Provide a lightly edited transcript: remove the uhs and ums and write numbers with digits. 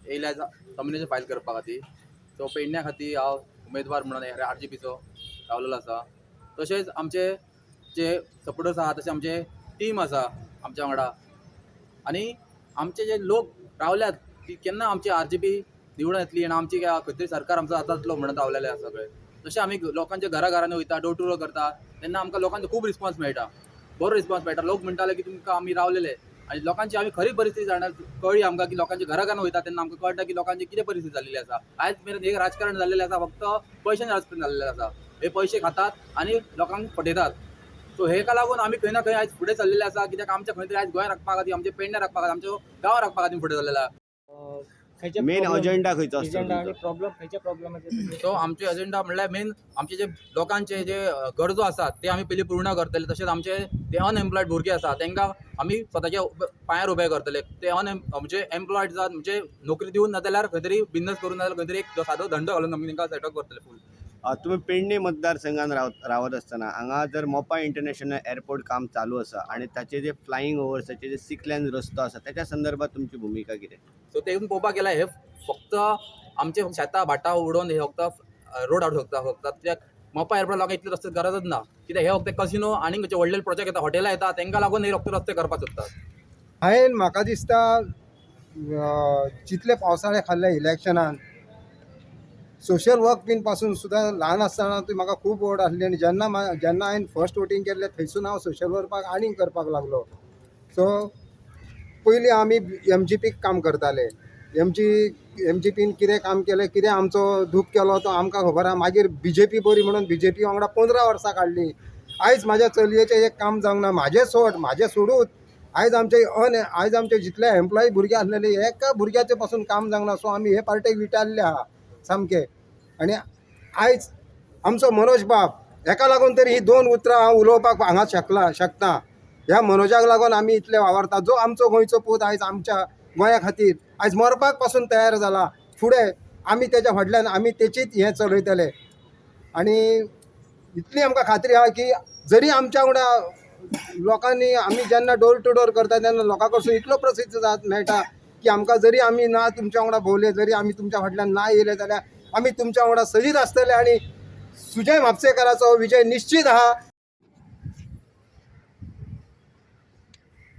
येयल्या nomination file करपा खातीर. सो पेडण्या खातीर हांव उमेदवार म्हणून आरजीपीचो रावलेलो आसा. तशेंच आमचे जे सपोर्टर्स आहा, तशें आमचे टीम आसा आमच्या वांगडा आनी आमचे जे लोक रावल्यात की केन्ना आमची आरजीपी निवडून येतली आनी आमची खंय तरी सरकार आमचो जातलो म्हणून रावलेले आसा सगळे. तशें आमी लोकांच्या घरा घरांनी वयता, डोर टू डोर करता तेन्ना आमकां लोकांचो खूब रिस्पॉन्स मेळटा, बरो रिस्पॉन्स मेळटा. लोक म्हणटाले की तुमकां आमी रावलेले आनी लोकांची आमी खरी परिस्थिती जाणा कळ्ळी आमकां की लोकांच्या घरा घरान वयता तेन्ना आमकां कळटा की लोकांची कितें परिस्थिती जाल्लेली आसा. आयज मेरेन एक राजकारण जाल्लेलें आसा, फक्त पयशांचें राजकारण जाल्लेलें आसा. हे पयशे खातात आनी लोकांक फटयतात. सो हेका लागून आमी खंय ना खंय आयज फुडें सरलेले आसा, कित्याक आमच्या खंय तरी आयज गोंय राखपा खातीर, आमचे पेडणे राखपा खातीर, आमचो गांव राखपा खातीर फुडें सरलेले आसा. खंयचे मेन अजेंडा खंयचो आसता एजेंडा आणि तुमचो? प्रॉब्लेम, खंयच्या प्रॉब्लेमाचे? सो आमचे एजेंडा म्हणल्यार मेन आमचे जे लोकांचे जे गरजो आसात ते आमी पयलीं पूर्ण करतले. तशेंच आमचे ते अनएम्प्लॉयड भुरगे आसा तांकां आमी स्वताच्या पांयार उबे करतले. ते म्हणजे एम्प्लॉयड जात, म्हणजे नोकरी दिवन ना जाल्यार खंय तरी बिजनस करून, नाजाल्यार खंय तरी एक सादो धंदो घालून आमी तांकां सेटअप करतले फूल. तुमी पेडणे मतदारसंघात रावत आसतना हांगा जर मोपा इंटरनॅशनल एअरपोर्ट काम चालू आसा आनी ताचे जे फ्लायिंग ओवर्साचे जे सिक्स लेन रस्तो आसा, त्याच्या संदर्भात तुमची भुमिका कितें? सो ते पळोवपाक गेल्यार हे फक्त आमचे शेतां भाटां उडोवन हे फक्त रोड हाडूंक शकता फक्त. कित्याक मोपा एअरपोर्ट लोकांक इतले रस्ते गरजच ना. कित्याक हे फक्त कसिनो आनी खंयचे व्हडले प्रोजेक्ट येता, हॉटेलां येता, तांकां लागून हे फक्त रस्ते करपाक सोदतात. हांवें म्हाका दिसता जितले पावसाळे खाल्ले इलेक्शनान, सोशल वर्क बीन पासून सुद्दां ल्हान आसतना ती म्हाका खूब ओड आसली आनी जेन्ना हांवें फर्स्ट वोटींग केल्लें थंयसून हांव सोशल वर्काक आनीक करपाक लागलो. सो पयलीं आमी एमजीपीक काम करताले. एमजीपीन कितें काम केलें, कितें आमचो धूप केलो तो आमकां खबर आहा. मागीर बीजेपी बरी म्हणून बीजेपी वांगडा 15 वर्सां काडलीं. आयज म्हाज्या चलयेचें एक काम जावंक ना. म्हाजें सोड, म्हाजें सोडूच, आयज आमचे जितले एम्प्लॉय भुरगे आसलेले एका भुरग्याचे पासून काम जावंक ना. सो आमी हे पार्टेक विटाल्ले आहा सामके. आनी आयज आमचो मनोज बाब हेका लागून तरी ही दोन उतरां हांव उलोवपाक हांगा शकता. ह्या मनोजाक लागून आमी इतले वावरता. जो आमचो गोंयचो पूत आयज आमच्या गोंया खातीर आयज मरपाक पासून तयार जाला. फुडें आमी तेच्या फाटल्यान आमी तेचीच हें चलयतले आनी इतली आमकां खात्री आहा की जरी आमच्या वांगडा लोकांनी, आमी जेन्ना डोर टू डोर करता तेन्ना लोकां कडसून इतलो प्रसिद्ध जात मेळटा की आमकां जरी आमी ना तुमच्या वांगडा भोंवले, जरी आमी तुमच्या फाटल्यान ना येयले जाल्यार आमी तुमच्या वांगडा सदींच आसतले आनी सुजय म्हापसेकाराचो विजय निश्चीत आहा.